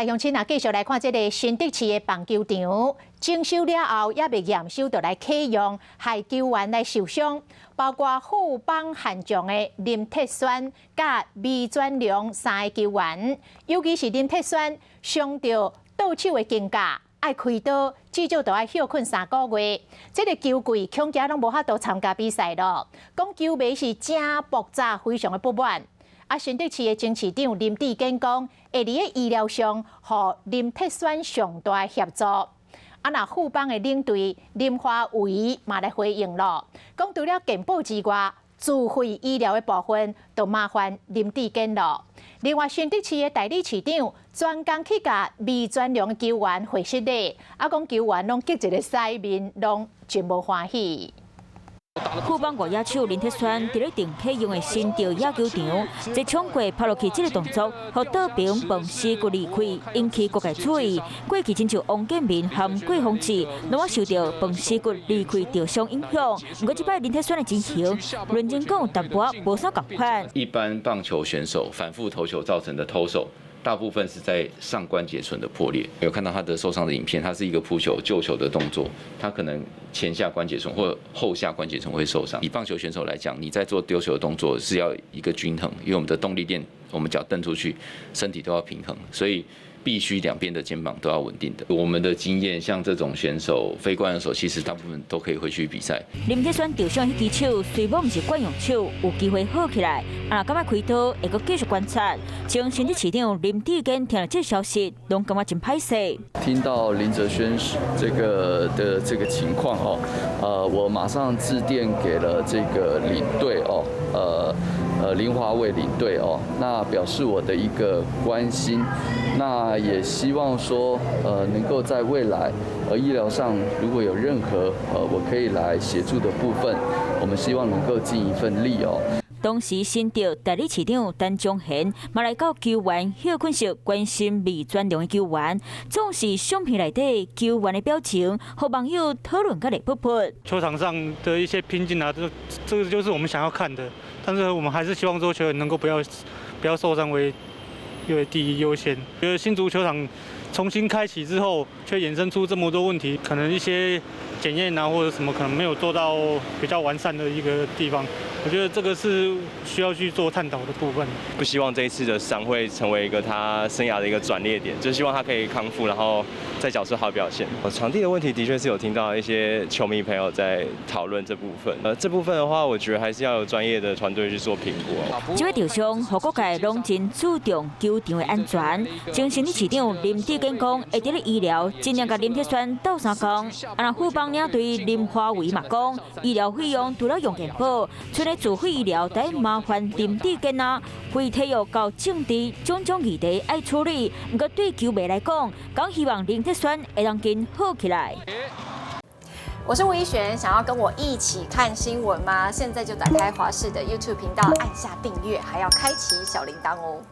來鄉親啊，繼續來看這个新竹市的棒球場，整修了後，猶未驗收就來啟用，害球員來受傷，包括富邦悍將的林鐵宣佮魏全龍三个球員，尤其是林鐵宣傷著倒手的肩胛，愛開刀，至少都愛歇睏3個月。這个球季恐驚攏無法度參加比賽囉。講球迷是誠爆炸，非常的不滿。啊，新竹市的前市長林智堅講，會佇咧醫療上，予林鐵宣上大的協助。啊，若富邦的領隊林華維嘛來回應咯，講除了健保之外，自費醫療的部分就麻煩林智堅咯。另外，新竹市的代理市長專工去共魏全龍的球員會失禮，啊，講球員攏激一个屎面，攏真無歡喜。富邦外野手林鐵宣佇咧定啟用的新竹野球場，一衝過拍落去這个動作，予倒爿飯屍骨離開，引起各界注意。過去親像王建民和郭泓志，攏有受著飯屍骨離開著傷影響。毋過這擺林鐵宣的情形，論真講淡薄仔無啥仝款。一般棒球選手反覆投球造成的投手，大部分是在上關節唇的破裂。有看到他的受傷的影片，他是一個撲球救球的動作，他可能前下關節唇或後下關節唇會受傷。以棒球選手來講，你在做丟球的動作是要一個均衡，因為我們的動力鏈，我們腳蹬出去，身體都要平衡，所以必須兩邊的肩膀都要穩定的。我們的經驗，像這種選手，非慣用手，其實大部分都可以回去比賽。林鐵宣受傷彼支手雖罔毋是慣用手，有機會好起來。啊，若敢愛開刀，會閣繼續觀察。前新竹市長林智堅聽著這消息，攏感覺真歹勢。聽到林哲瑄這個的這個情況哦，我馬上致電給了這個領隊哦，林華偉領隊哦，那表示我的一個關心，那也希望說，能夠在未來，醫療上如果有任何，我可以來協助的部分，我們希望能夠盡一份力哦。當時新竹代理市長陳忠賢嘛來到球員歇睏室關心魏全龍的球員，總是相片內底球員的表情，予網友討論甲熱噗噗。球場上的一些拼勁啊，這個就是我們想要看的。但是我們還是希望說球員能夠不要受傷為第一優先。覺得新竹球場重新開啟之後，卻衍生出這麼多問題，可能一些檢驗啊或者什麼可能沒有做到比較完善的一個地方。我覺得這個是需要去做探討的部分。不希望這一次的傷會成為一個他生涯的一個轉捩點，就希望他可以康復，然後再繳出好表現。場地的問題的確是有聽到一些球迷朋友在討論這部分。這部分的話，我覺得還是要有專業的團隊去做評估。這擺受傷，予各界攏真注重球場的安全。前新竹市長林智堅講，會佇咧醫療盡量共林鐵宣鬥相共。啊，若富邦領隊林華維嘛講，醫療費用除了用健保，賰咧自費醫療，得麻煩林智堅啊。非體育到政治種種議題愛處理，毋過對球迷來講，閣希望林鐵宣會當緊好起來。我是吳怡璇，想要跟我一起看新聞嗎？現在就打開華視的 YouTube 頻道，按下訂閱，還要開啟小鈴鐺哦。